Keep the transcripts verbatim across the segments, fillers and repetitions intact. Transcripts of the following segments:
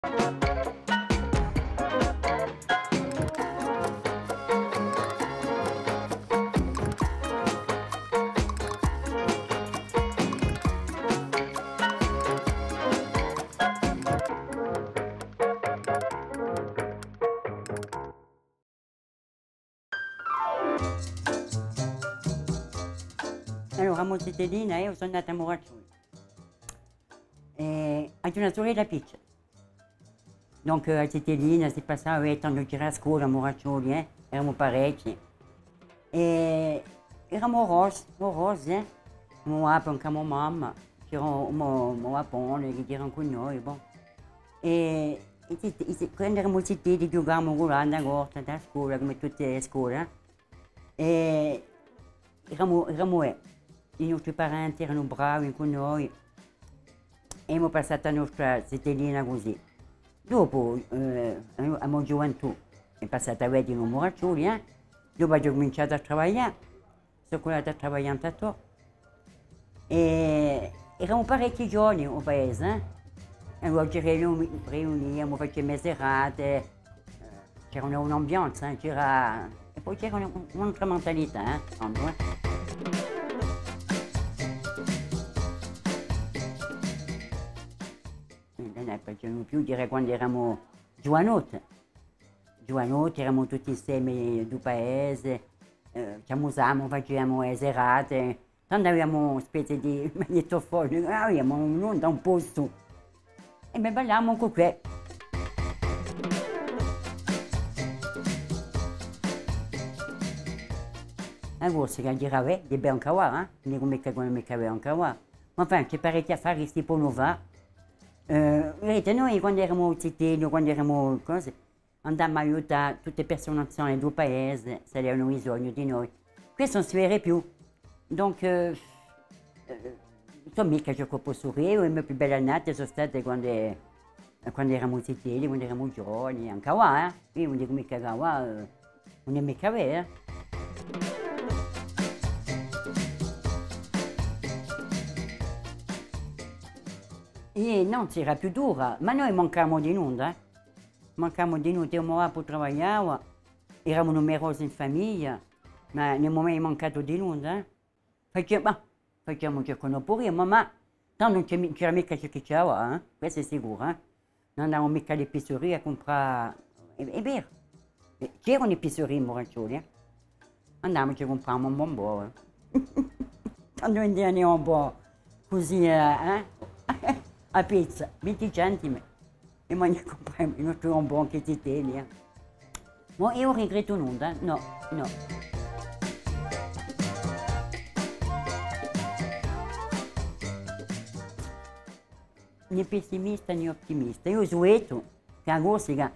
Allora, a mo zitellina, eiu sò nata à Muraccioli. È aghju una surella piccula. Donc, eh, a zitellina si passava, eh, tandu c'era a scola à Muraccioli, eh, eramu parechji. È eramu urose, urose, eh. Mo babbu ancu a mo mamma, c'era u mo, u mo babbone chì era cù noi, bon. È, è ti, ti, ti, quandu eramu zitelli, ghjucavamu culà in a corta, in a scola, cum'è tutte e scole, eh. È eramu, eramu, eh, i nostri parenti eranu bravi cù noi, è emu passatu a nostra zitellina cusì. Dopu, eh, a mo ghjuventù hè passata à vede in u Muraccioli, eh. Dopu aghju cuminciatu à travaglià, sò culata à travaglià in Tatò. È eramu parechji ghjovani in u paese, eh? È allora ci riuni-, riuniamu, faciamu e serate, eh, c'era una, un'ambiance, eh, c'era, è po c'era un-, un'altra mentalità, eh, tandu, eh. Ùn ne faciamu più, era quandu eramu ghjuvanotti. Ghjuvanotti, eramu tutti inseme in u paese, eh, ci amusamu, faciamu e serate, tandu aviamu una spezia di magnettofonu, aviamu un, un, da un postu, è ne ballavemu cù què. A Corsica ghjè vera, hè bella ancu avà, eh? Ùn dicu micca chì ùn hè micca vera ancu avà. Ma enfin, ci hè parechji affari chì si ponu fà. Eh, vidite, noi quandu eramu zitelli, quandu eramu cose, andavamu à aiutà tutte e persone anziane di u paese, s'elli avianu bisognu di noi. Questu ùn si vede più. Donc, eh, eh, ùn sò micca ciò ch'o possu dì, e mo più belle annate sò state quandu, quandu eramu zitelli, quandu eramu ghjovani, ancu avà, eh. Eiu ùn dicu micca chì avà, eh, ùn hè micca vera, eh. È nò, era più dura, ma noi mancavamu di nunda, eh. Mancavamu di nunda, eiu, mo babbu travagliava, eramu numerosi in famiglia, ma ùn emu mai mancatu di nunda, eh. Facia-, ma, faciamu ciò chì no pudiamu, ma, ma tandu ùn c'era mi-, ùn c'era micca ciò chì ci hè avà, eh. Questu hè sicuru, eh. Ùn andavamu micca à l'epiceria à cumprà, hè, hè vera. Eh, c'era un'epiceria in Muraccioli, eh. Andavamu, ci cumpravamu un bonbon, eh. Tandu vendianu un bonbon cusì, eh, eh? À pezza, vinti centimi. È mo ne cumpremu i nostri bonbon chì ti teni, eh. Ma eiu ùn rigrettu nunda, eh? Nò, nò. Nè pessimista nè ottimista. Eiu suetu chì a Corsica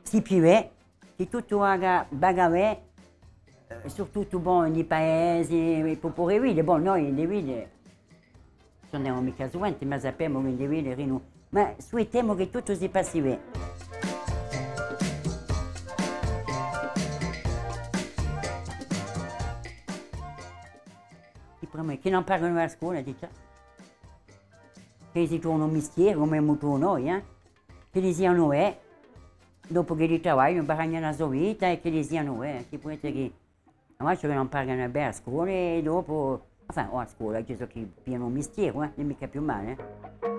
si più hè, chì tuttu vaga, vaga bè, eh, surtuttu, bon, in i paesi, eh, pò puru e ville, bon, noi in e ville ùn andemu micca suvente, ma sapemu chì in e ville, ma suetemu chì tuttu si passi bè. È prima chì n'amparanu à a scola, dice, chì si trovanu un mistieru, cum'è emu trovu noi, eh? Ch'elli sianu, eh, dopu ch'elli travaglianu, guadagnanu a so vita è ch'elli sianu, eh, chì pò esse chì, ma ci vole à amparà bè à a scola è dopu, enfin, o à a scola, ci sò chì piglianu un mistieru, eh, ùn hè micca più male, eh.